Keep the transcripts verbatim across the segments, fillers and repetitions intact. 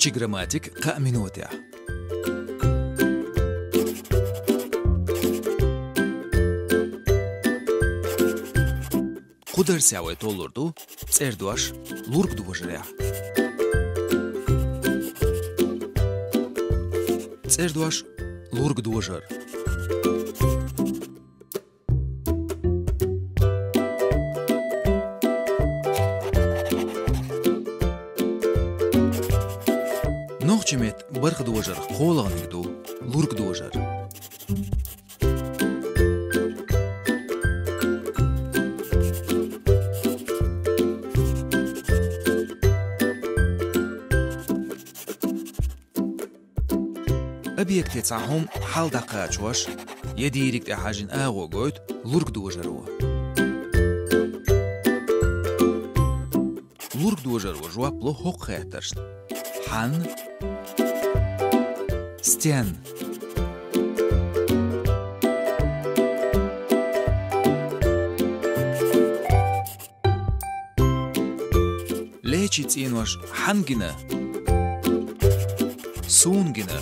Нохчийн грамматик кхаа минутехь. Кху дарсехь вай толлур ду цӀердош лург дожарехь. ЦӀердош лург дожар. Нохчийн меттан бархӀ дожарх кхоалгӀаниг ду лург дожар. Объекте цхьа хӀума хьал дӀакхачош, я дийриг тӀе хьажжина агӀо гойту лург дожаро. Лург дожаро жоп ло хӀокху хаттаршна: хьанна? Стенна? Лечийн цӀенош хьанна гина? Суна гина.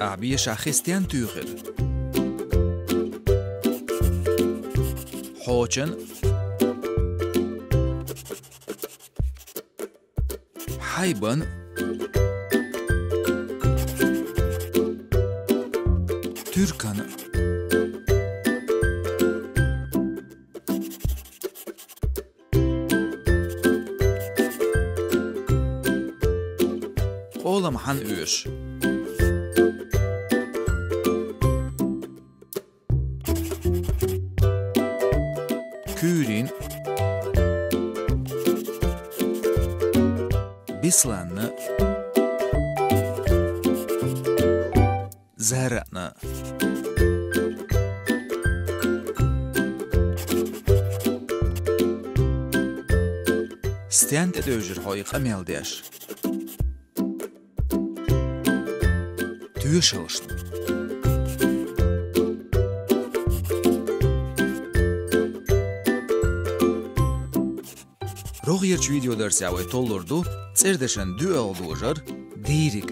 Ахь бешахь хи стенна туьйхира? Хьочан? Хьайбан? Туьркан? Къолам хьанна оьшу? Куьйрин? Бесланна? Зараъна? Стенна тӀедевжира хьо и къамел деш? Тоьшаллашна. РогӀерчу видеодарсехь вай толлур ду цӀердешан доьалгӀа дожар, дийриг.